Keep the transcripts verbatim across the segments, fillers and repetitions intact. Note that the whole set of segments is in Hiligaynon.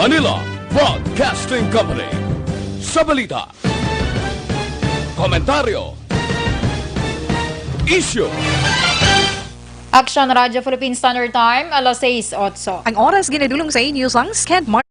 Manila Broadcasting Company. Sa balita, komentaryo, isyu. Aksyon Radyo Philippine Standard Time, alas sais otso. Ang oras ginadulong sa inyo sang Skent Mar-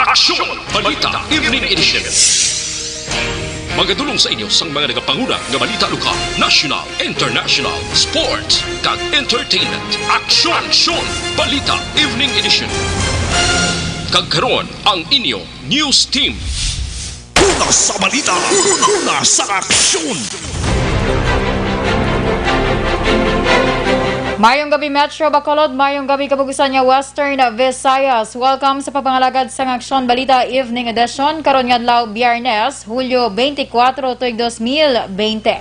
Aksyon! Balita Evening Edition. Magadulong sa inyo sang mga nagapanguna nga balita lokal, national, international, sports, kag entertainment. Aksyon! Aksyon! Balita Evening Edition. Kag karon, ang inyo news team. Una sa balita, una sa aksyon. Mayong gabi, Metro Bacolod. Mayong gabi, kabugusan nga Western Visayas. Welcome sa pagpangalagad sang Aksyon Balita Evening Edition, karon nga adlaw, Biyernes, Hulyo twenty-four, tuig dos mil bente.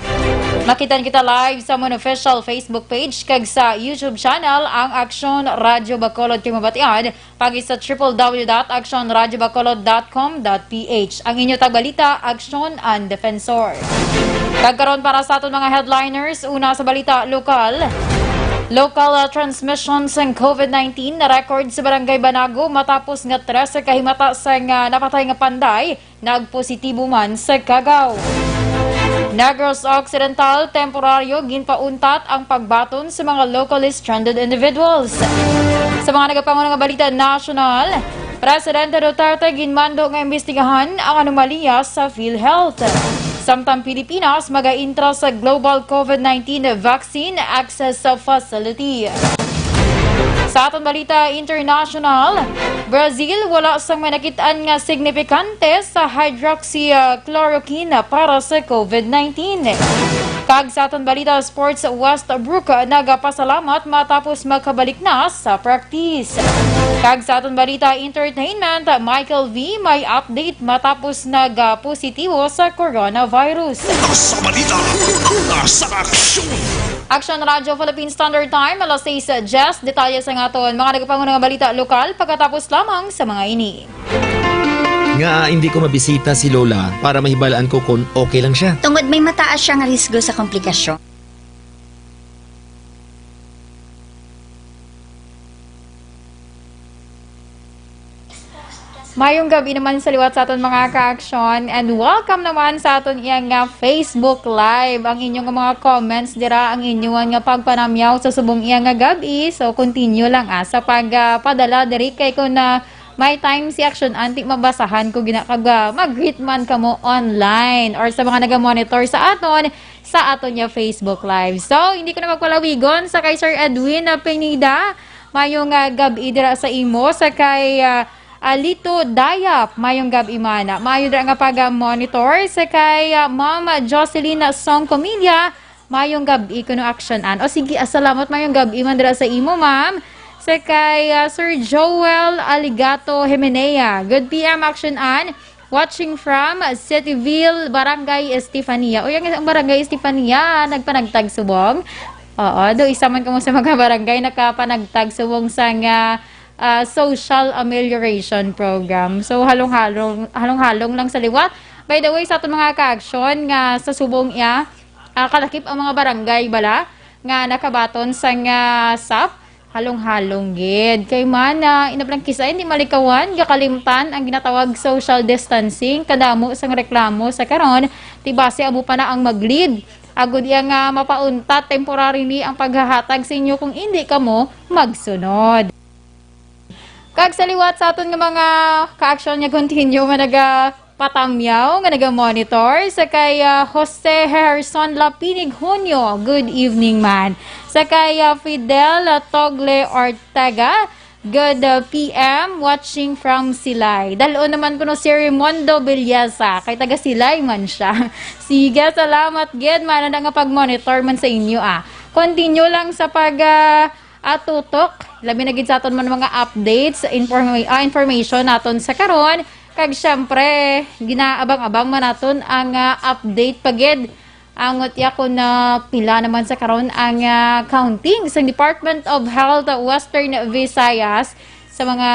Makitan kita live sa amon official Facebook page kag sa YouTube channel, ang Aksyon Radyo Bacolod, kay mabatian pagi sa triple W dot aksyon radyo bacolod dot com dot P H. Ang inyo tagbalita, Aksyon and Defensor. Kag karon, para sa aton mga headliners, una sa balita lokal. Local, ah, transmission sang COVID nineteen na record sa Barangay Banago matapos nga trese ka himata sang, ah, napatay nga panday nagpositibo man sa kagaw. Negros Occidental, temporaryo ginpauntat ang pagbaton sa mga locally stranded individuals. Sa mga nagapanguna nga balita nasyonal, Presidente Duterte ginmando nga imbestigahan ang anomalya sa PhilHealth. Samtang Pilipinas magaintra sa global COVID nineteen vaccine access facility. Sa aton balita international, Brazil wala sang may nakit-an nga signifikante sa hydroxychloroquine para sa COVID nineteen. Kag sa aton balita sports, Westbrook nagapasalamat matapos makabalik na sa practice. Kag sa aton balita entertainment, Michael V may update matapos nagpositibo sa coronavirus. Una sa balita, una sa aksyon. Aksyon Radyo Philippine Standard Time, alas sais diyes. Detalye sa aton mga nagapanguna nga balita lokal pagkatapos lamang sa mga ini. Nga hindi ko mabisita si Lola para mahibalaan ko kung okay lang siya. Tungod may mataas siyang risgo sa komplikasyon. Mayong gabi naman sa liwat sa aton mga ka-aksyon, and welcome naman sa aton iya nga Facebook Live. Ang inyong mga comments dira, ang inyong nga pagpanamyaw sa subong iya nga gabi. So, continue lang, ah, sa pag, ah, padala diri kay kung na may time si Aksyon Antique, mabasahan ko gina kag, ah, mag-greet man kamo online or sa mga naga-monitor sa aton sa aton nga Facebook Live. So, hindi ko na magpalawigon sa kay Sir Edwin Pineda. Mayong, ah, gab-i dira sa imo, sa kay, ah, Alito Dayap. Mayong gab-i man. Mayo dira nga pag-monitor sa kay, ah, Ma'am Jocelyn Song Comilla. Mayong gab-i kuno Aksyon Ann. O sige, ah, salamat, mayong gab-i man dira sa imo, ma'am. Sa kay, ah, Sir Joel Aligato Jimenea. Good P M, Aksyon Ann. Watching from Cityville, Barangay Estefania. Uy, ang, ang Barangay Estefania, nagpanagtag subong. Oo, do isa man kamo sa mga barangay nakapanagtag subong sang, ah, ah, social amelioration program. So, halong-halong, halong-halong lang sa liwat. By the way, sa aton mga ka-aksyon nga sa subong iya, ah, kalakip ang mga barangay bala nga nakabaton sang, ah, sap. Halong-halong gid. Kay man, ah, inablang kisa hindi malikawan, gakalimtan ang ginatawag social distancing, kadamo sang reklamo sa karon, ti basi amo pa na ang mag-lead. Agud iya nga mapauntat temporary ni ang paghahatag sa inyo kung hindi kamo magsunod. Kag sa liwat sa aton nga mga ka-aksyon nga continue nga naga patamyaw nga naga-monitor sa kay, ah, Jose Herson Lapinig Junio. Good evening man. Sa kay, ah, Fidel, ah, Togle Ortega. Good, ah, P M, watching from Silay. Dal-on naman kuno si Raimundo Villasa, kay taga Silay man siya. Sige, salamat gid man na nga pag-monitor man sa inyo, ah. Continue lang sa pag, ah, ah, tutok Labi na gid sa aton man mga updates, informa-, ah, information naton sa karon. Kag syempre, ginaabang-abang man naton ang, ah, update pa gid. Ang utya ko na pila naman sa karon ang, ah, counting sa Department of Health Western Visayas sa mga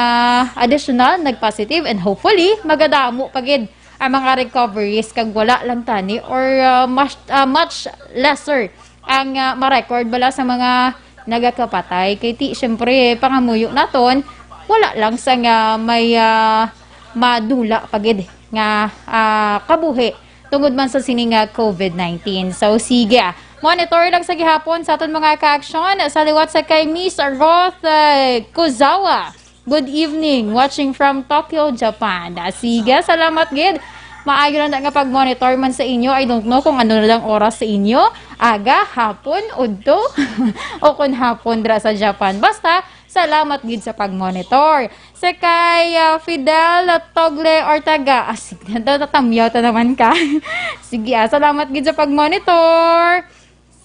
additional nag-positive, and hopefully magadamo pa gid ang mga recoveries kag wala lang tani or, ah, much, ah, much lesser ang, ah, ma-record bala sa mga nagakapatay. Kay ti, syempre, pangamuyo naton, wala lang sa nga may, ah, madula pa gid nga, ah, kabuhi tungod man sa sini nga COVID nineteen. So, sige, ah, monitor lang sa gihapon sa aton mga ka-aksyon sa liwat sa kay Miss Roth, ah, Kozawa. Good evening, watching from Tokyo, Japan. Ah, sige, salamat gid. Maayo na nga pag-monitor man sa inyo. I don't know kung ano na lang oras sa inyo. Aga, hapon, udto, o kung hapon dira sa Japan. Basta, salamat gid sa pag-monitor. Sa kay, ah, Fidel Togle Ortega. Ah, sige, natatamyaw ta naman ka. Sige, ah, salamat gid sa pag-monitor.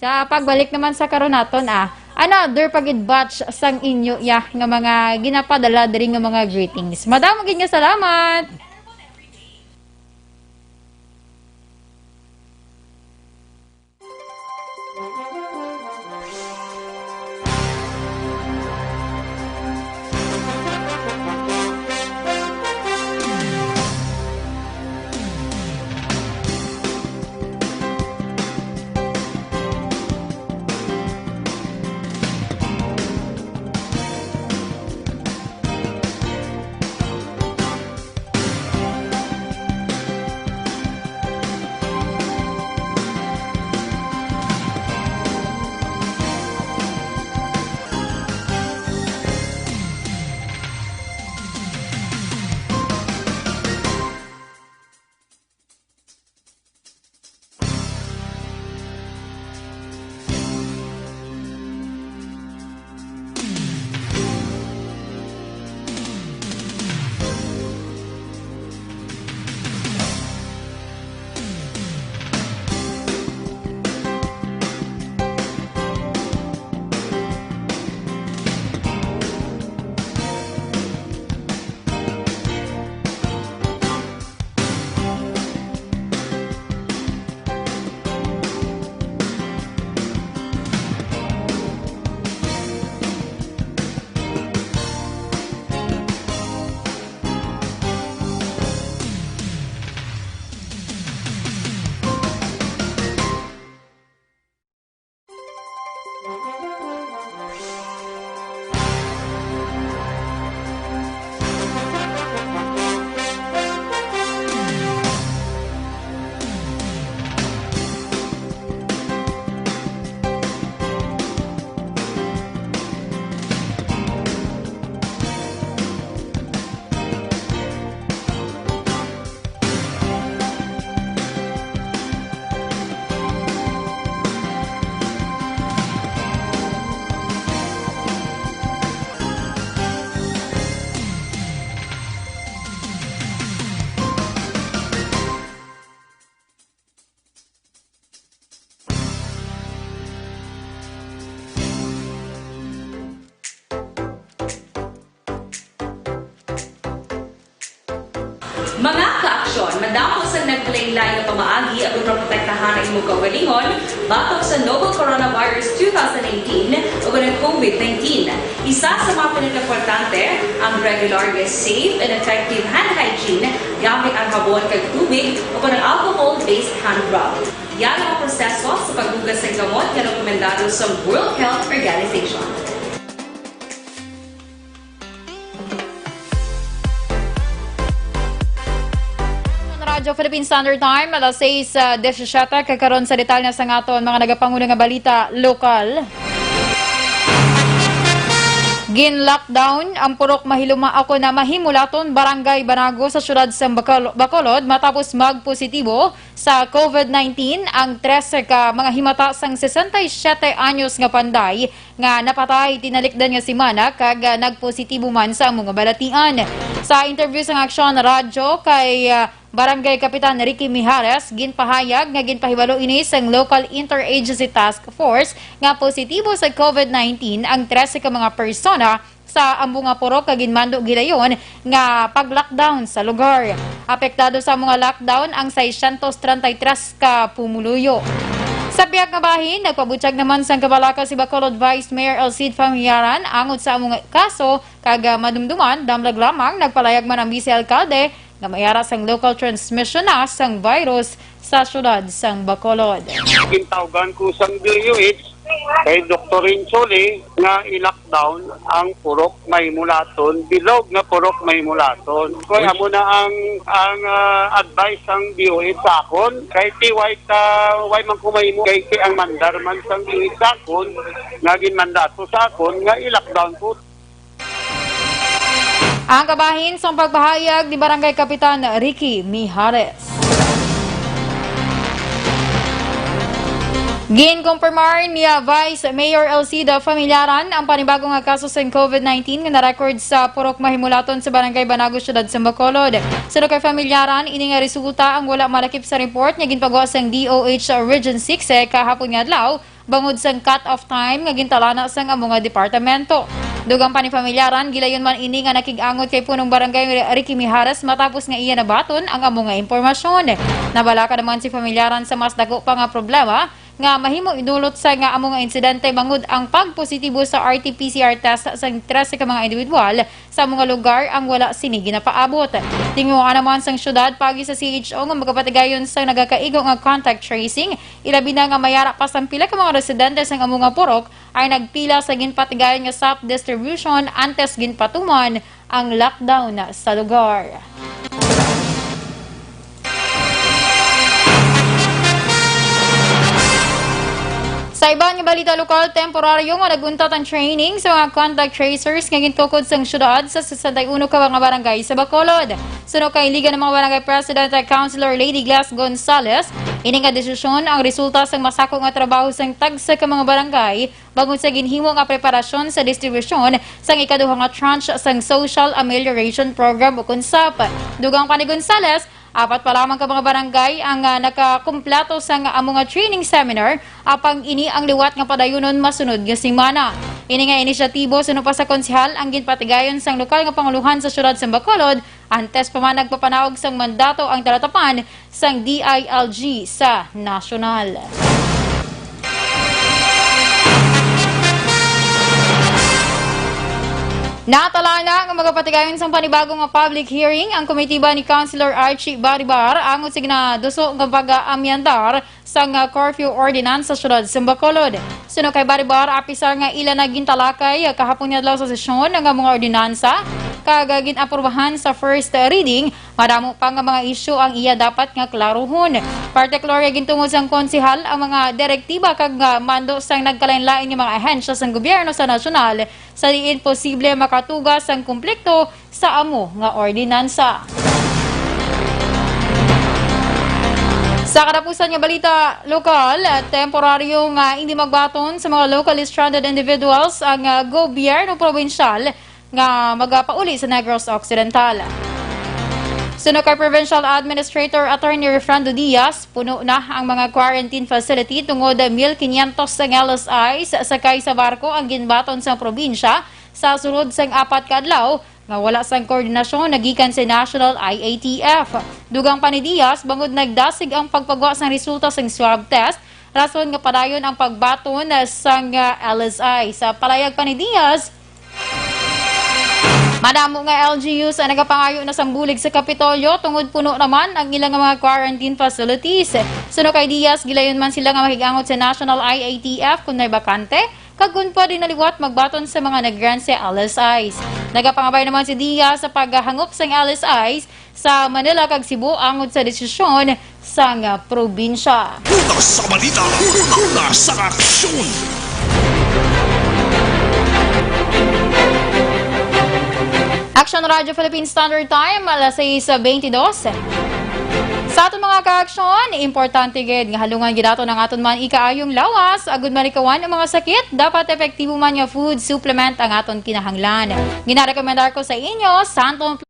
Sa pagbalik naman sa karon naton, ah, another pa gid batch sang inyo, ya, nga mga ginapadala diri nga mga greetings. Madamo gid nga salamat. Mga ka-aksyon, madamo sang naglain-lain nga pamaagi agud maprotektahan ang imong kaugalingon batok sa novel coronavirus two thousand nineteen ug ang COVID nineteen. Isa sa mga pinakaimportante ang regular nga safe and effective hand hygiene gamit ang habon kag tubig o kon ang alcohol-based hand rub. Yara ang proseso sa paghugas sang kamot nga rekomendado sa World Health Organization. Radyo Philippine Standard Time, alas sais, ah, disisyete, kag karon sa detalye sa aton mga nagapangulo nga balita lokal. Gin-lockdown ang Purok Mahiluma-, o kon Mahimulaton, Barangay Banago sa siyudad sa Bacol-, Bacolod matapos magpositibo sa COVID nineteen ang trese ka mga himata sang sesenta y siete anyos nga panday nga napatay tinalikdan nga semana kag, ah, nagpositibo man sa amo nga balatian. Sa interview sang Aksyon Radyo kay, ah, Barangay Kapitan Ricky Mijares, ginpahayag nga ginpahibalo ini sang Local Interagency Task Force nga positibo sa COVID nineteen ang trese ka mga persona sa amo nga purok nga ginmando gilayon nga pag-lockdown sa lugar. Apektado sa amo nga lockdown ang seiscientos treinta y tres ka pumuluyo. Sa pihak nga bahin, nagpabutyag naman sang kabalaka si Bacolod Vice Mayor El Cid Familiaran angod sa amo nga kaso, kag, ah, madumduman, damlag lamang nagpalayag man ang Vice Alkalde nga may ara sang local transmission na sang virus sa siyudad sang Bacolod. Gintawgan ko sang D O H kay Doktor Rincholi nga i-lockdown ang Purok Mahimulaton, bilog nga Purok Mahimulaton. Kay amo na ang, ang, ah, advice sang D O H sa akon. Kay ti way ta, way man ko mahimo, kay, kay ang mandar man sang D O H sa akon, nga ginmandato sa akon nga i-lockdown ko. Ang kabahin sang pagpahayag ni Barangay Kapitan Ricky Mijares. Ginkumpirmar ni Vice Mayor El Cid Familiaran ang panibago nga kaso sang COVID nineteen nga na-record sa Purok Mahimulaton sa Barangay Banago, Siyudad sang Bacolod. Suno kay Familiaran, ini nga resulta ang wala malakip sa report nga ginpagwa sang D O H Region six kahapon nga adlaw, bangod sang cut-off time nga gintalana sang amo nga departamento. Dugang pa ni Familiaran, gilayon man ini nga nakig-angot kay Punong Barangay Ricky Mijares matapos nga iya nabaton ang amo nga impormasyon. Nabalaka naman si Familiaran sa mas dako pa nga problema nga mahimo idulot sa nga amo nga insidente bangod ang pagpositibo sa R T P C R test sang trese ka mga individual sa mga lugar ang wala sini ginapaabot. Tinguha naman sang siyudad paagi sa C H O nga magapatigayon sang nagakaigo nga contact tracing, ilabi na nga may ara pa sang pila ka mga residente sang amo nga purok ay nagpila sa ginpatigayon nga soft distribution antes ginpatuman ang lockdown sa lugar. Sa iban nga balita lokal, temporaryo nga nag-untat ang training sa mga contact tracers nga gintukod sang syudad sa sesenta y uno ka mga barangay sa Bacolod. Suno kay Liga ng mga Barangay President at Councilor Lady Glass Gonzales, ini nga desisyon ang resulta sang masako nga trabaho sang tagsa ka mga barangay bangod sa ginhimo nga preparasyon sa distribusyon sang ikaduha nga tranche sang Social Amelioration Program o kunsap. Dugang pa ni Gonzales, apat pa lamang ka mga barangay ang, ah, nakakumpleto sang amo nga training seminar, apang ini ang liwat nga padayunon masunod nga semana. Ini nga inisyatibo suno pa sa konsehal ang ginpatigayon sang lokal nga pangulohan sa siyudad sang Bacolod, antes pa man nagpapanaog sang mandato ang talatapan sang D I L G sa nasyonal. Natala na nga magapatigayon sang panibago nga public hearing ang komitiba ni Councilor Archie Baribar angod sa ginaduso nga pag-aamyandar sang, ah, curfew ordinance sa siyudad sang Bacolod. Suno kay Baribar, apisar nga ila na gintalakay, ah, kahapon nga adlaw sa sesyon ang mga ordinansa kag, ah, gin-aprubahan sa first reading, madamo pa nga mga isyu ang iya dapat nga klaruhon. Partikular nga gintungod sang konsehal ang mga direktiba kag, ah, mando sang nagkalainlain nga mga ahensya sang gobyerno sa nasyonal, sa diin posible makatuga sang komplikto sa amo nga ordinansa. Sa katapusan nga balita lokal, temporaryo nga indi magbaton sa mga locally stranded individuals ang, ah, gobyerno probinsyal nga magapauli sa Negros Occidental. Suno kay Provincial Administrator Attorney Refrando Diaz, puno na ang mga quarantine facility tungod mil quinientos nga L S Is sakay sa barko ang ginbaton sa probinsya sa sulod sang apat ka adlaw nga wala sang koordinasyon nagikan sa National I A T F. Dugang pa ni Diaz, bangod nagdasig ang pagpagwa sang resulta sang swab test, rason nga padayon ang pagbaton sang, ah, L S I. Sa palayag pa ni Diaz, madamo nga L G Us ang nagapangayo na sang bulig sa Kapitolyo tungod puno naman ang ilang mga quarantine facilities. Suno kay Diaz, gilayon man sila nga makig-angot sa National I A T F kon may bakante, kag kon pwede na liwat magbaton sa mga nag-grant sa L S Is. Nagapangabay naman si Diaz sa paghangop sang L S Is sa Manila kag Cebu angod sa desisyon sang probinsya. Una sa balita, una sa aksyon. Aksyon Radyo Philippine Standard Time, alas sais beintidos. Sa aton mga kaaksyon, importante gid nga halungan gid naton ang aton man ikaayong lawas, agud malikawan ang mga sakit. Dapat epektibo man nga food supplement ang aton kinahanglan. Ginarekomendar ko sa inyo, Santon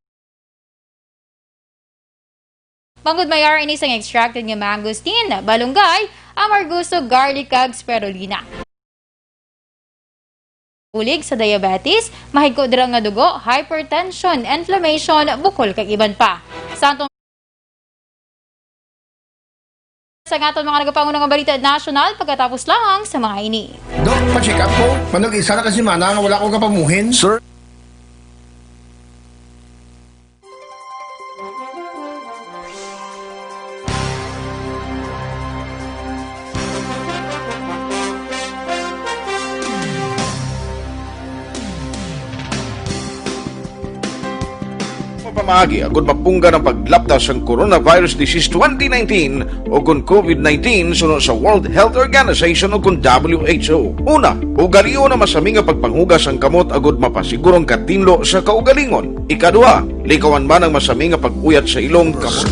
Bangod may R N A sang extracted nga mangosteen, balunggay, amargoso, garlic, kag spirulina. Bulig sa diabetes, mahigko dira nga dugo, hypertension, inflammation, bukol, kag iban pa. Sa atong, sa aton mga nagapanguna nga balita nasyonal, pagkatapos lang sa mga ini. Dok, pa-check up ko. Manag isa na ka semana nga wala ko kapamuhin. Sir? Pamaagi agud mapunggan ang paglapta sang coronavirus disease twenty nineteen o kon COVID nineteen suno sa World Health Organization o kon W H O. Una, ugalion ang masami nga pagpanghugas ang kamot agud mapasiguro ang katinlo sa kaugalingon. Ikaduha, likawan man ang masami nga pag-uyat sa ilong, kamot.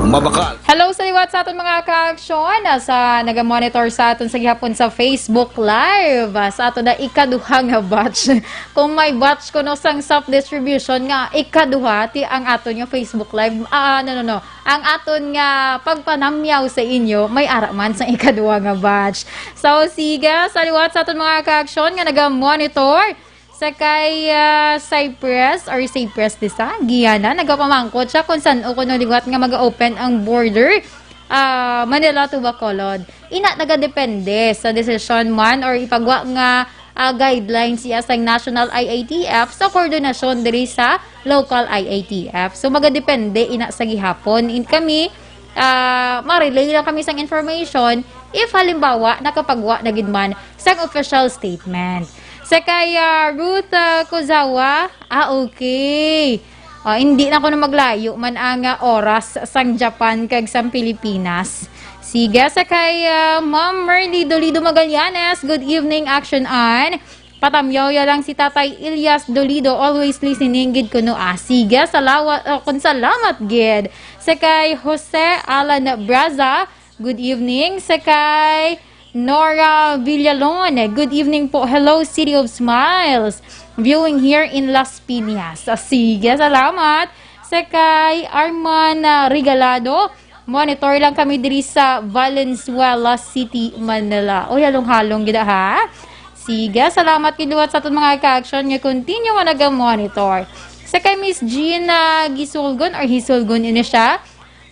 Mabakal. Hello sa liwat sa aton mga kaaksyon, ah, sa naga-monitor sa aton sa gihapon sa Facebook Live, ah, sa aton na ikaduha nga batch. Kung may batch kuno sang self-distribution nga ikaduha, ti ang aton nga Facebook Live, ah, no, no, no. Ang aton nga pagpanamyaw sa inyo, may ara man sang ikaduha nga batch. So, sige, sa liwat sa aton mga kaaksyon nga naga-monitor, sa kay, ah, Cypress or Cypress Design, Giana, nagapamangkot siya kung san-o kuno liwat nga mag-open ang border, ah, Manila to Bacolod. Ina, nagadepende sa desisyon man or ipagwa nga, ah, guidelines siya sang National I A T F sa koordinasyon diri sa local I A T F. So, magadepende ina sa gihapon. In kami, ah, ma-relay lang kami sang information if halimbawa nakapagwa na gid man sang official statement. Sa kay, ah, Ruth, ah, Kozawa, ah, okay. Ah, hindi na ko na maglayo man ang, ah, oras sang Japan kag sang Pilipinas. Sige, sa kay, ah, Ma'am Merly Dolido Magallanes, good evening, Action On. Patamyaw ya lang si Tatay Elias Dolido, always listening gid kuno, ah. Sige, salawa-, ah, kun salamat gid. Sa kay Jose Alan Braza, good evening. Sa kay Nora Villalon, good evening po. Hello, City of Smiles. Viewing here in Las Piñas. Ah, sige, salamat. Sa kay Arman, ah, Regalado, monitor lang kami diri sa Valenzuela City, Manila. Uy, halong-halong gid, ha? Sige, salamat gid liwat sa aton mga ka-action nga continue nga naga-monitor. Sa kay Miss Gina Gisulgon or Hisulgon ini siya,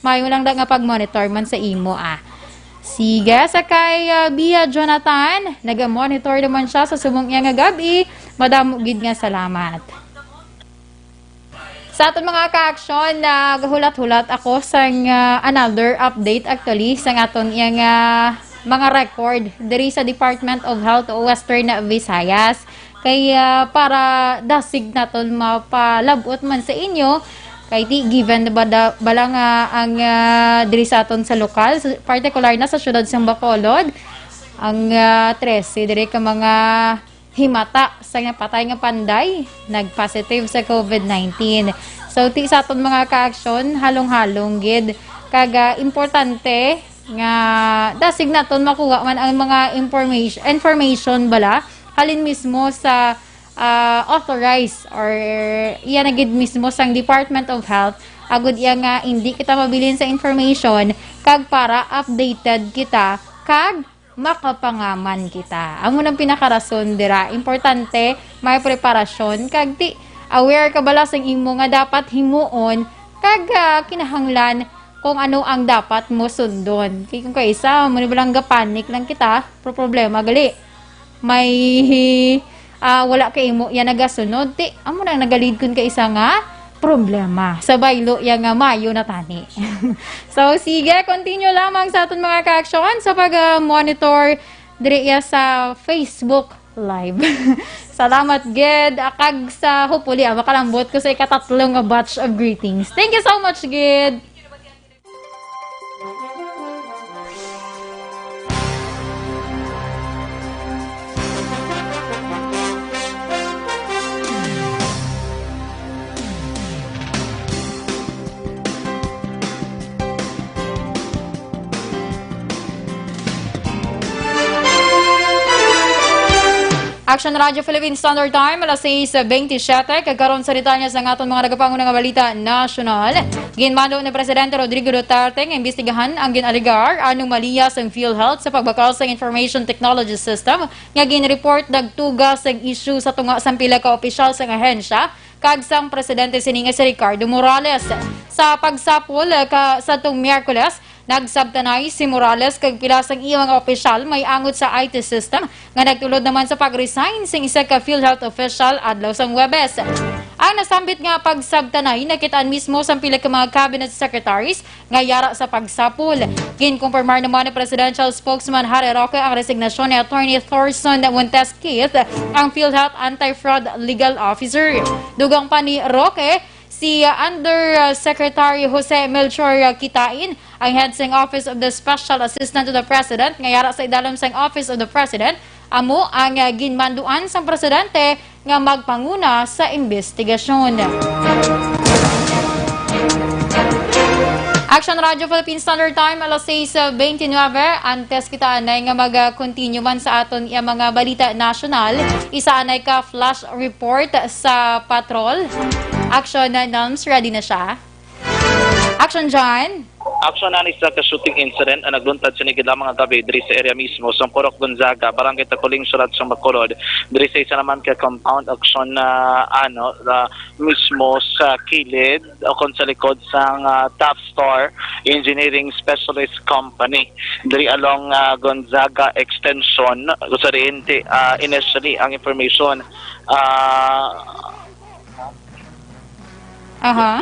mayo lang da nga pag-monitor man sa imo, ah. Sige, sa kay, ah, Bia Jonathan, naga-monitor naman siya sa subong iya nga gab-i. Madamo gid nga salamat. Sa aton mga ka-action, naghulat-hulat ako sang, ah, another update actually sang aton yang, ah, mga record diri sa Department of Health Western Visayas. Kay, ah, para dasig naton mapalab-ot man sa inyo, kay di given ba da, bala nga ang, ah, diri sa aton sa lokal, sa, partikular na sa siyudad sang Bacolod, ang, ah, trese diri ka mga himata sa napatay nga panday nag-positive sa COVID nineteen. So, ti sa aton mga ka-action, halong-halong gid. Kag, ah, importante nga dasig naton makuha man ang mga information, information bala, halin mismo sa, ah, authorized or iya na gid mismo sang Department of Health, agud iya nga hindi kita mabilin sa information, kag para updated kita, kag makapangaman kita. Amo nang pinakarason dira. Importante, may preparasyon, kag ti aware ka bala sang imo nga dapat himuon, kag, ah, kinahanglan kung ano ang dapat mo sundon. Kay kung kaisa, mo ni balang gapanik lang kita, pro problema gali. May, ah, wala kay imo yan nagasunod. Ti, amo nang nagalid kun kaisa nga problema. Sa baylo ya nga mayo na tani. So, sige, continue lamang sa aton mga ka-action sa pag-monitor diri ya sa Facebook Live. Salamat gid, ah, kag sa hopefully, ah, makalambot ko sa ikatatlo nga batch of greetings. Thank you so much gid. Action Radio Philippine Standard Time, alas sais bentisiete. Kag karon sa detalye sang aton mga nagapanguna nga balita nasyonal. Ginmando ni Presidente Rodrigo Duterte nga imbestigahan ang gin-alegar anomalya sang PhilHealth sa pagbakal sang information technology system nga gin-report nagtuga sang isyu sa tunga sang pila ka opisyal sang ahensya kag sang presidente sini nga si Ricardo Morales. Sa pagsapol, ah, ka, sa tong Miyerkules, nagsabtanay si Morales kag pila sang iya mga opisyal may angot sa I T system nga nagtulod naman sa pag-resign sing isa ka PhilHealth official adlaw sang Huwebes. Ang nasambit nga pagsabtanay nakitaan mismo sang pila ka mga cabinet secretaries nga yara sa pagsapol. Ginkumpirmar naman ni Presidential Spokesman Harry Roque ang resignasyon ni Attorney Thorson Montes Keith, ang PhilHealth Anti-Fraud Legal Officer. Dugang pa ni Roque, si Undersecretary Jose Melchor Kitain, ang head sang Office of the Special Assistant to the President, nga yara sa idalom sang Office of the President, amo ang, ah, ginmanduan sang presidente nga magpanguna sa imbestigasyon. Action Radio Philippine Standard Time, alas sais bentisiete. Antes kita anay nga mag-continue man sa aton iya mga balita nasyonal, isa anay ka flash report sa patrol. Action na, Nalms, ready na siya? Action, John. Action, ani sa ka shooting incident ang nagluntad sini gid lamang nga gabi diri sa area mismo sa Purok Gonzaga, Barangay Taculing, Syudad sang Bacolod. Diri sa isa naman ka compound, action na, ano, ah, mismo sa kilid o kon sa likod sang, ah, Top Star Engineering Specialist Company. Diri along, ah, Gonzaga Extension, sa diin ti, ah, initially ang information, ah, Aha.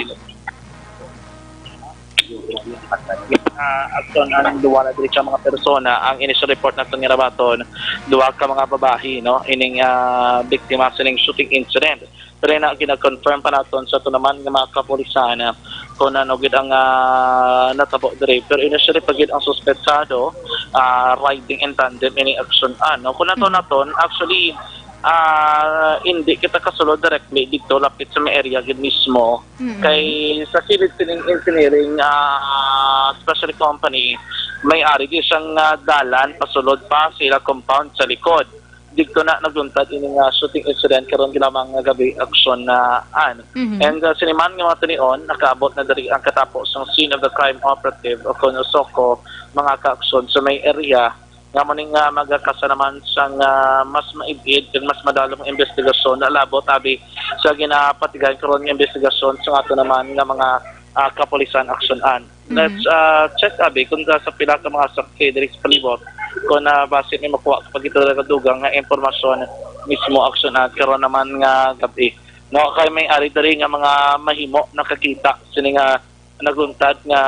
Ah, action ang duwa na diri ka mga persona. Ang initial report naton nga nabaton, duha ka mga babayi, no, ining, ah, biktima sining shooting incident. Pero na gina-confirm pa naton sa aton naman nga mga kapulisan, ah, kung ano gid ang, ah, natabo diri. Pero initially pa gid ang suspetsado, ah, riding in tandem ini action, ah, no. Kung nato Mm. naton, actually, ah, hindi kita kasulod directly dito, lapit sa may area gid mismo. Mm. Kay sa kilid sining engineering, ah, special company, may ari di siyang, ah, dalan pasulod pa sila compound sa likod. Dito na nagluntad ini nga shooting incident karon lamang nga gabi, action na an. Mhm. And, ah, sini man nga mga tinion, nakaabot na diri ang katapo sang scene of the crime operative o kon SOCO, mga kaaksyon sa may area. Nga mo ning, ah, magakasa naman sang, ah, mas maib-id kag mas madalom nga investigasyon na labot abi sa ginapatigayon karon nga investigasyon sa ato naman nga mga, ah, kapulisan aksyonan. Mhm. Let's, ah, check abi kung sa, sa pila ka mga saksi diri sa palibot kung, ah, basi may makuha pa gid talaga dugang nga impormasyon mismo aksyonan karon naman nga gabi. No, kay may ari diri nga mga mahimo nakakita sini nga naguntad nga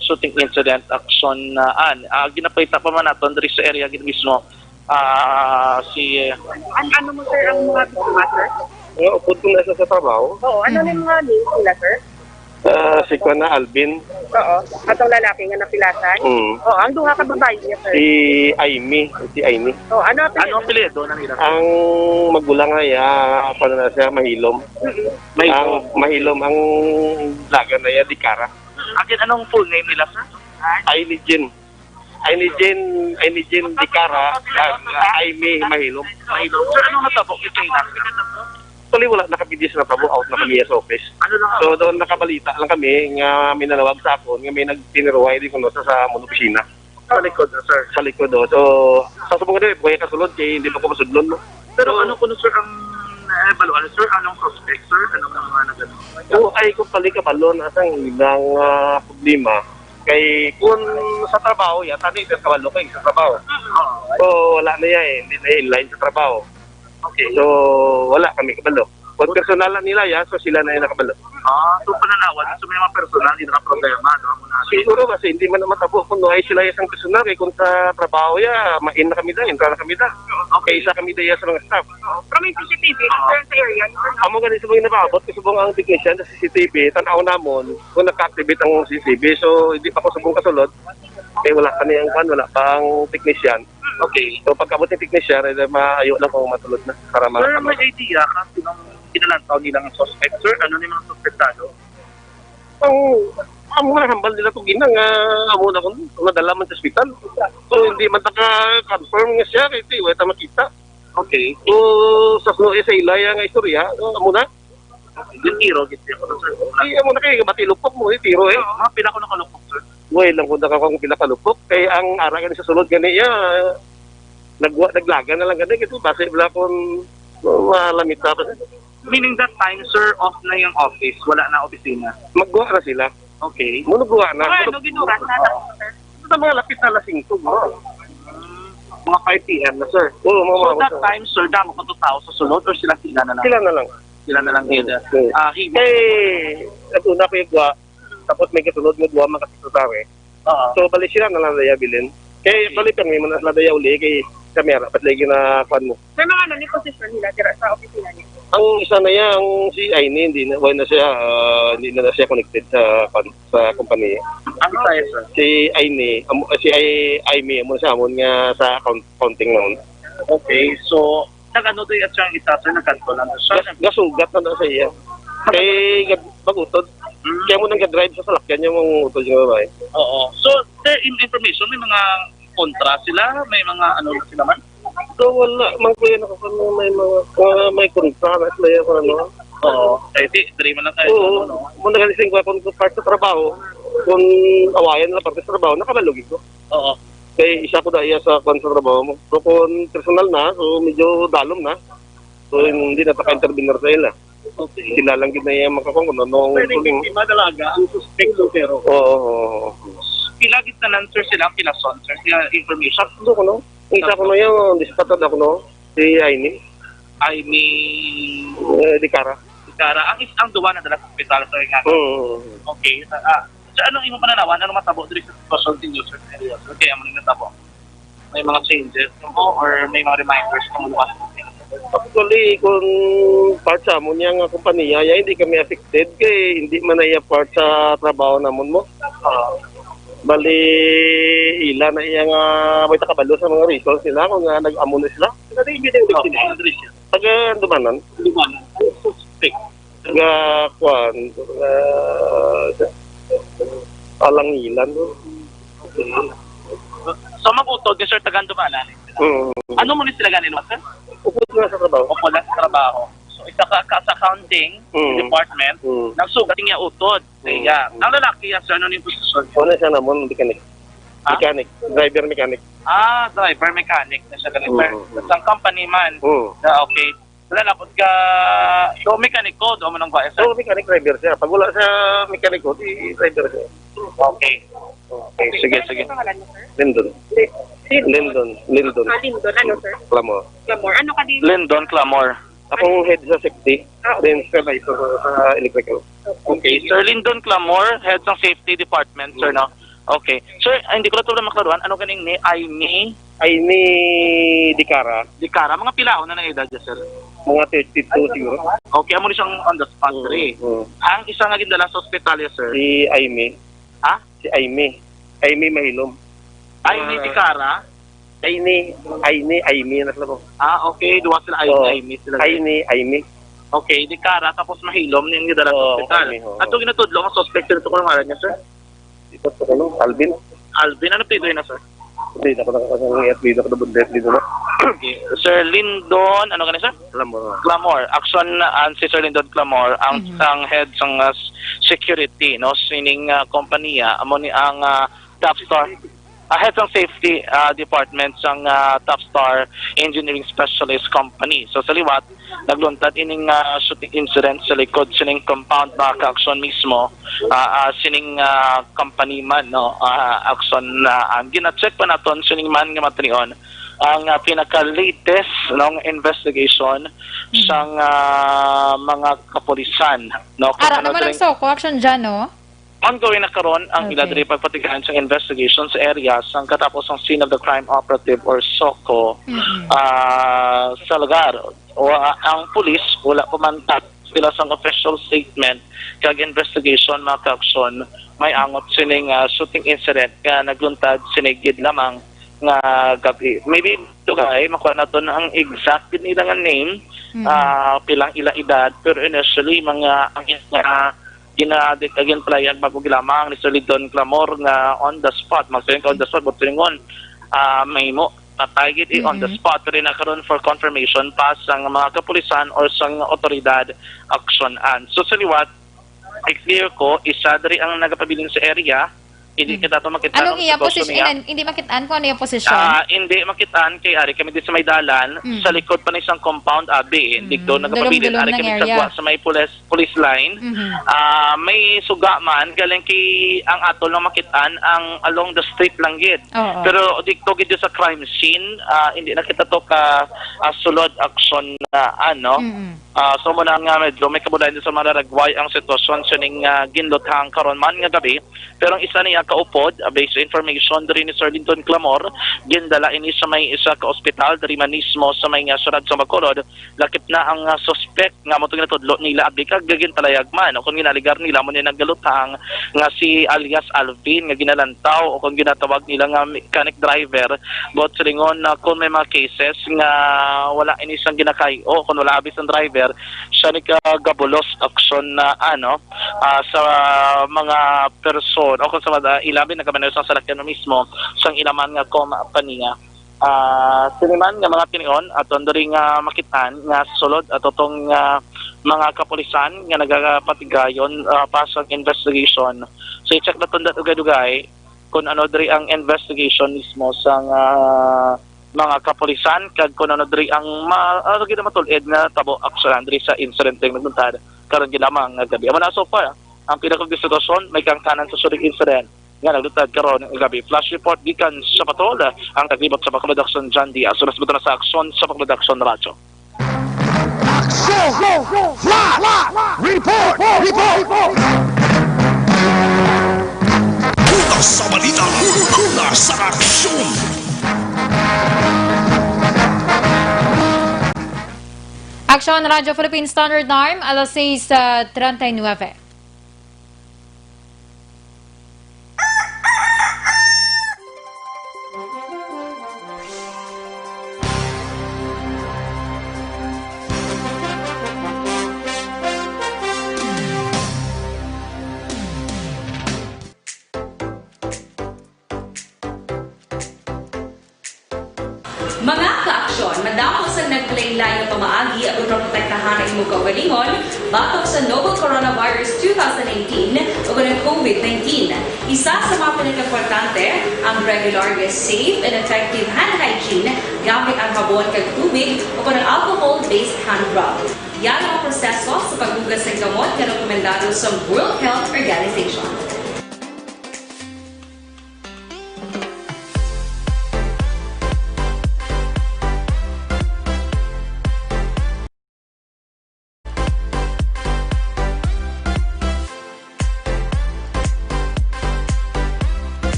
shooting incident action na an. Ah, ginapakita pa man naton diri sa area gid mismo. Ah, si An-, ano mo, sir, ang mga biktima, sir? Nga, upod ko na sa, sa trabaho. Oo, ano Mhm. yung mga names nila, sir? Ah, si kuwan na, Alvin. Oo, atong lalaki nga napilasan? Mm. Oo, ang duha ka babayi niya, sir. Si Aimee, si Aimee. Oo, ano ang Ano apelyido? Apelyido na nila? Ang magulang na iya, ano na siya, Mahilom. Mm-mm. Mahilom. Ang Mahilom, ang lagan na iya, Dikara. Again, anong full name nila, sir? Aimee Jean. Aimee Jean, Aimee Jean Dikara, kag Aimee Mahilom. Mahilom. Sir, anong natabo kay Kayla? Actually, wala na kami di sa natabo, out na kami sa office. Ano lang? So, doon nakabalita lang kami nga may nanawag sa akon nga may nagtiniruhay di kuno sa, sa amon opisina. Sa likod, sir. Sa likod, oh. So, sa subong nga di, buhay kasulod kay hindi pa ko masudlon, no? Pero So, ano kuno, sir, ang, eh, balo, ano, sir, anong suspect, sir? Anong mga nagano? Oo, ay, kung pali kabalo na sang ilang, ah, problema. Kay kung sa trabaho, ya, tani, pero kabalo kay sa trabaho. Oo. So, wala na ya, eh. Hindi na in line sa trabaho. Okay. So, wala kami kabalo. Kung personal lang nila, ya, so sila na yung nakabalo. Ah, so pananawan, so may mga personal, hindi nakaproblema, no? Amo na. Siguro kasi hindi man na matabo kung nuhay sila isang personal, kay kung sa trabaho, ya, main na kami da, entra na kami da. Okay. Kay isa kami da, ya, sa mga staff. Pero may C C T V, sir, sa area? Amo gani subong napaabot, kay subong ang technician sa C C T V, tanaw namon kung naka-activate ang C C T V. So, hindi pa ko subong kasulod. Kay wala pa niyang kwan, wala pang technician. Okay. So, pagkabot ni technician, eh, maayo lang kung matulod na para Sir, may makatama. Idea ka sinong kinalantaw nilang suspect, sir? Ano ni mga suspetado? Ang, ang mga hambal nila to gina nga amo na kung nadala man sa ospital. So, hindi man taka-confirm nga siya, kay di, wala ta makita. Okay. So, sa suno sa ila ya nga istorya, no, amo na. Yung tiro, gid siya ko, sir. Di, amo na kay batilupok mo, eh, tiro, eh. Mga pila ko nakalupok, sir? Way lang ko nakakong pila ka lupok. Kay ang ara gani sa sulod gani, ya, nagwa, naglaga na lang gani. Kasi basi wala kung malamita pa. Meaning that time, sir, off na yung office, wala na opisina? Magwa na sila. Okay. Mo nagwa na. Mga ano, ginuras na lang, sir? Sa mga lapit na alas singko, bro. Mga five P M na, sir. Oo, mga So, mga that time, sir, damo ko to tao sa sulod or sila, sila na lang? Sila na lang. Sila na lang, Mm, gid. Mm. Ah, himo. Kay, nag-una ko yung gwa, tapos may kasunod nga duha mga sekretary. Oo. So, bali sila na lang daya bilin. Kay, Okay. bali, permi man na sila daya uli, kay kamera, pat lagi na kwan mo. Sir, mga ano ni posisyon nila dira sa opisina niyo? Ang isa na iya, ang si Aini, hindi na, wala na siya, ah, hindi na, na siya connected sa, kwan, sa kompanya. Ang isa, sir? Si Aini, amo, si Ai-, Aimi, amo siya, amo nga sa account-, accounting noon. Okay, so, nag-ano to yung siyang isa, sir? Nagkanto lang siya? Gas-, gasugat na daw sa iya. Kay gag-, mag-utod. Hmm. Kaya mo nang gag-drive sa salakyan niya, mangutod yung babae. Oo. So, sir, in information, may mga kontra sila? May mga ano na sila man? So, wala. Man, kuya, nakakuha mo may mga, mga may kontra na sila yung ano. Oo. Kaya di, diri man lang tayo, Oo. ano, no? Muna kasi singkwa kung part sa trabaho, kung awayan na parte sa trabaho, nakabalugig ko. Oo. Kay isa ko daya sa kwan sa trabaho mo. So, kung personal na, so medyo dalom na. So, hindi na ta ka-intervener sa ila. Okay. Sila lang gid na iya makakon kung ano ang Pwede tuling. Biktima talaga ang suspect, sir, pero Oo, oo, oo. Pila gid tanan, sir, sila ang pilason, sir? Sila information? Hindi ko, no? Ang isa ko na yun, dispatad ako, no? Si Aini. Aini. Eh, Dikara. Dikara. Ang is-, ang duwa na dala sa ospital, sir, nga. Oo, oo, oo. Okay. Ah, sir, anong imong pananawan? Anong matabo diri sa sitwasyon sa inyo, sir? Seryoso. Kaya mo nang natabo? May mga changes mo or may mga reminders mo luwas? Actually, kung part sa amon niya nga kompanya, ya, hindi kami affected kay hindi man na iya part sa trabaho namon mo. Ah. Bali, ila na iya nga may takabalo sa mga reasons nila kung nga nag-amo na sila. Taga Dumanan. Dumanan. Ang suspect. Taga, kuan, ah, Alangilan, no? So, mag-utod ni Sir taga Dumanan. Mm. Ano mo ni sila gani, no, sir? Upod nga sa trabaho. Upod lang sa trabaho. So, isa ka, ka sa accounting Mm. department, Mm. nagsugat niya utod. Mm. Kaya, Mm. ang lalaki yan, sir, ano yung posisyon niya? Ano siya namon, mechanic? Ha? Mechanic. Driver mechanic. Ah, driver mechanic na siya, driver. Mm. Sa company man. Mm. Ah, okay. Wala na, pag ka, so, mechanic ko, doon mo nang ba, sir? Oo, mechanic driver siya. Pag wala sa mechanic ko, di driver siya. Okay. Okay, sige, sige. Ano yung pangalan mo, sir? Lindon. Li-, Lindon. Lindon, Lindon. Ah, Lindon. Ano, sir? Clamor. Clamor. Ano ka din? Lindon Clamor. Akong head sa safety, Ah, okay. Then supervisor sa, sa electrical. Okay, Sir Lindon Clamor, head sa safety department, sir, Mm. no? Okay. Sir, ay, hindi ko lang ito maklaruhan. Ano ganing ni Aimee? Aimee Dicara. Dicara. Mga pila na ang edad niya, sir? Mga thirty-two siguro. Okay, amo ni siyang on the spot, Mm, sir, eh. Mm. Ang isa nga gindala sa ospital, sir? Si Aimee. Ha? Si Aimee. Aimee Mahilom. Aimee Ah. Dicara? Aimee, Aimee, Aimee, anak na po. Ah, okay. Duwa sila, Aimee, Oo. Aimee sila. Aimee, Aimee. Okay, Dicara, tapos Mahilom, yung gidala sa Oo, ospital. Aimee, oo. Ato ginatudlo ang suspect dito kung ngalan niya, sir? Ito po, ano? Alvin. Alvin, ano apelyido na, sir? Hindi, ako nakakasang apelyido, ako nabundet dito na. Okay. Sir Lindon, ano ka na, sir? Clamor. Clamor. Action, ah, si Sir Lindon Clamor, ang, Mhm. ang head sang, ah, s-, security, no? Sining, ah, kompanya, amo ni ang, ah, Top Star. Ah, head sang safety, ah, department sang, ah, Top Star Engineering Specialist Company. So, sa liwat, nagluntad ining, ah, shooting incident sa likod sining compound, mga ka-aksyon, mismo, ah, ah, sining, ah, company man, no? Ah, aksyon, ah, ang gina-check pa naton sining man nga matinion ang, ah, pinaka-latest, no, investigation Mhm. sang, ah, mga kapulisan, no? Kung Ara ano naman ang diri SOCO action dyan, no? Ongoing na karon ang ila Okay. diri pagpatigayon sang investigation sa area sang katapos ang scene of the crime operative or SOCO, Mm-mm. ah, sa lugar. O, ah, ang pulis wala pa man ta-, sila sang official statement kag investigation, mga ka-aksyon, may angot sining, ah, shooting incident nga nagluntad sini gid lamang nga gab-i. Maybe, dugay, makuha naton ang exact gid nila nga name, Mm. ah, pilang ila edad, pero initially, mga, ang nga gina-, gin-, ginpalayag bago gilamang ni Sir Lindon Clamor nga on the spot, magsiling ka on the spot, but silingon, ah, mahimo. Patay gid, eh, on the Mm-mm. spot. Pero na karon for confirmation pa sang mga kapulisan or sang otoridad, aksyonan. So, sa liwat, i-clear ko, isa diri ang nagapabilin sa area. Hindi Mm. kita to makita Anong kung iya sa posisyon posisyon? niya. Inan-, hindi makitaan kung ano yung posisyon? Ah, hindi makitaan kay ari kami di sa may dalan, Mm. sa likod pa ni sang compound, abi, eh. Mm. Dito nagapabilin, Dulom-dulom ari ng kami sa area. gwa sa may pulis-, police line. Mhm. Ah, may suga man, galing kay ang atol na makitaan ang along the street lang gid. Oo. Pero dito gid sa crime scene, ah, hindi na kita to ka, ah, sulod aksyon na ano. Mm-mm. Ah, so mo na nga medyo may kabulayan sa mararagway ang sitwasyon sining, ah, ginluthang karon man nga gabi. Pero ang isa niya kaupod, ah, based sa information diri ni Sir Linton Clamor, gindala ini sa may isa ka ospital diri man mismo sa may, ah, syudad sa Bacolod. Lakip na ang, ah, suspek nga mo to ginatudlo nila abi kag gintalayag man o kung ginaligar nila mo ni naggaluthang nga si alias Alvin nga ginalantaw o kung ginatawag nila nga mechanic driver. But silingon na kung may mga cases nga wala ini sang ginakay o kung wala abi sang driver, siya ni kagabulos aksyon na ano, ah, sa mga person o kung sa mga ilabi nagkamaneho sang salakyan mismo sang ilaman nga kompanya. Ah, sini man nga mga tinion aton diri nga makitaan nga sulod ato tong, ah, mga kapulisan nga nagapatigayon, ah, pa sa investigation. So, i-check naton dat dugay-dugay kung ano diri ang investigation mismo sang, ah, mga kapulisan kag kung ano diri ang ma-, ano gid ang matulid nga tabo aksyonan diri sa insidente nga nagbuntag karon gid lamang nga gabi. Amo na so far ang pinakang sitwasyon may kaangtanan sa suring incident nga nagluntad karon nga gabi. Flash report gikan sa patrol, ang taglibot sa Bacolod Aksyon, John Diaz. Unas buto na sa Aksyon sa Bacolod Aksyon Radyo. Aksyon! Flash! Report! Report! Una sa balita, una sa aksyon. Aksyon, Radyo Philippine Standard Time, alas sais, ah, treinta y nueve. Mga kaaksyon, madamo sang nagkalainlain nga pamaagi agud maprotektahan ang imong kaugalingon batok sa novel coronavirus two thousand nineteen o ang COVID nineteen. Isa sa mga pinakaimportante ang regular nga safe and effective hand hygiene gamit ang habon kag tubig o ang alcohol-based hand rub. Yara ang proseso sa paghugas sang kamot nga rekomendado sa World Health Organization.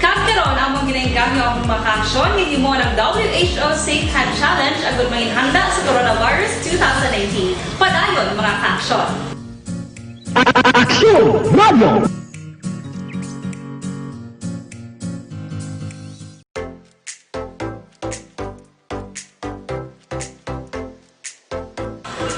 Kag karon, amon ginaengganyo ang mga kaaksyon nga himo ng W H O Safe Hand Challenge agud manginhanda sa coronavirus two thousand nineteen. Padayon, mga kaaksyon. Aksyon Radio!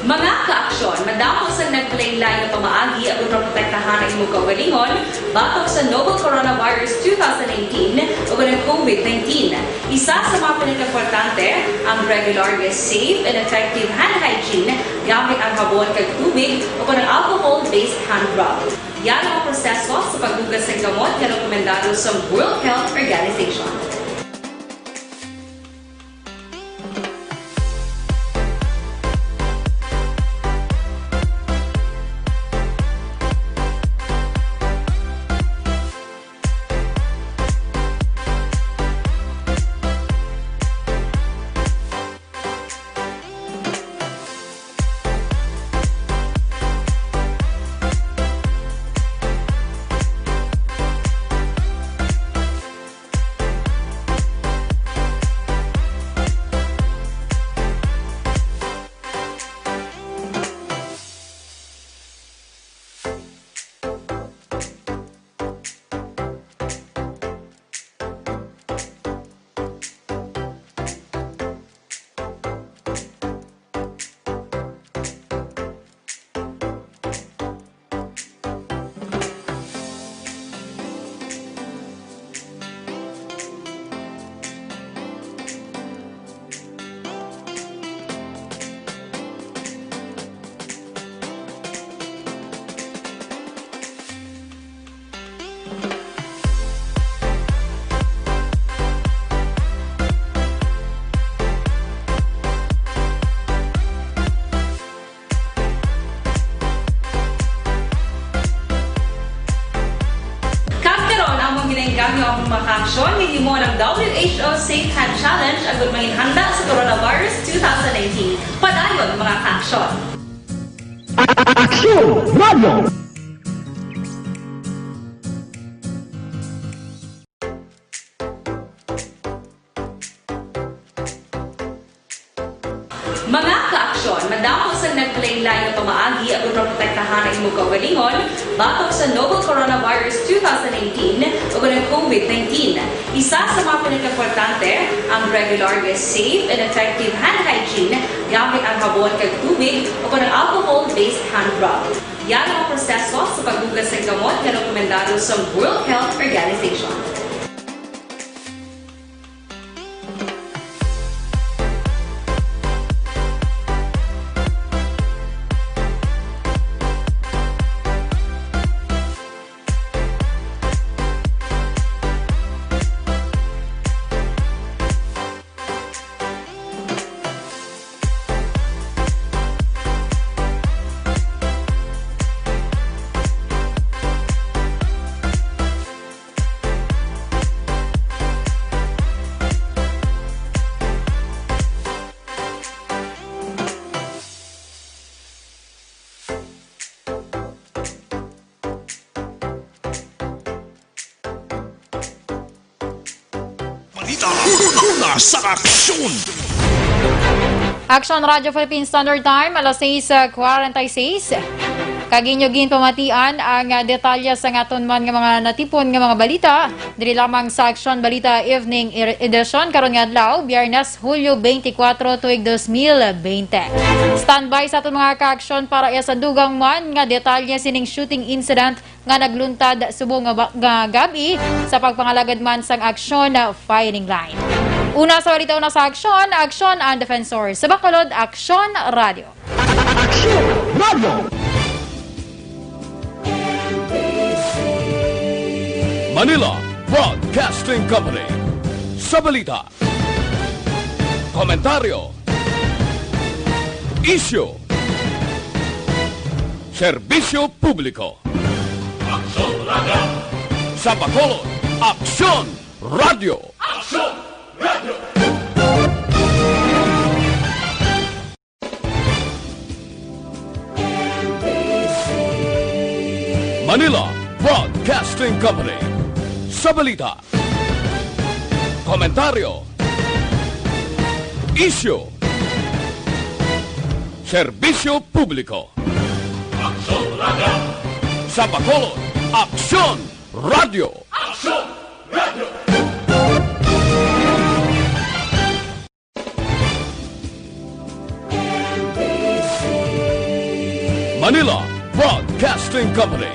Mga kaaksyon, madamo sang nagkalainlain nga pamaagi ang pagprotekta Tahan ang imong kaugalingon batok sa novel coronavirus two thousand nineteen ug ang COVID nineteen. Isa sa mga pinakaimportante, ang regular nga safe and effective hand hygiene gamit ang habon kag tubig o kon ang alcohol-based hand rub. Yara ang proseso sa paghugas sang kamot nga rekomendado sang World Health Organization. Kag karon, among ginainganyo ang mga kaaksyon nga himo ng W H O Safe Hand Challenge agud manginhanda sa coronavirus two thousand nineteen. Padayon, mga kaaksyon. Aksyon Radio! Mga kaaksyon, madamo sang nagkalainlain nga pamaagi aron maprotektahan ang imong kaugalingon batok sa novel coronavirus two thousand nineteen ug ang COVID nineteen. Isa sa mga pinakaimportante, ang regular nga safe and effective hand hygiene gamit ang habon kag tubig o kon ang alcohol-based hand rub. Yara ang proseso sa paghugas sang kamot nga rekomendado sa World Health Organization. Balita, una sa aksyon. Aksyon Radio Philippine Standard Time, alas sais kwarenta y seis. Kag inyo ginpamatian ang, ah, detalye sa aton man nga mga natipon nga mga balita diri lamang sa Aksyon Balita Evening Edition karon nga adlaw, Biyernes, Hulyo twenty-four, tuig dos mil twenty. Standby sa aton mga kaaksyon para iya sa dugang man nga detalye sining shooting incident nga nagluntad subong nga ba-, nga gab-i sa pagpangalagad man sang aksyon na firing line. Una sa balita, una sa aksyon, Aksyon ang Defensor. Sa Bacolod, Aksyon Radio. Aksyon Radio. Manila Broadcasting Company. Sa balita, komentaryo, isyu, serbisyo publiko. Aksyon Radio. Sa Bacolod, Aksyon Radio. Aksyon Radio. Manila Broadcasting Company. Sa balita, komentaryo, isyu, serbisyo publiko. Aksyon Radio. Sa Bacolod, Aksyon Radio. Aksyon Radio. Manila Broadcasting Company.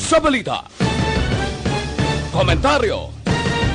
Sa balita, komentaryo,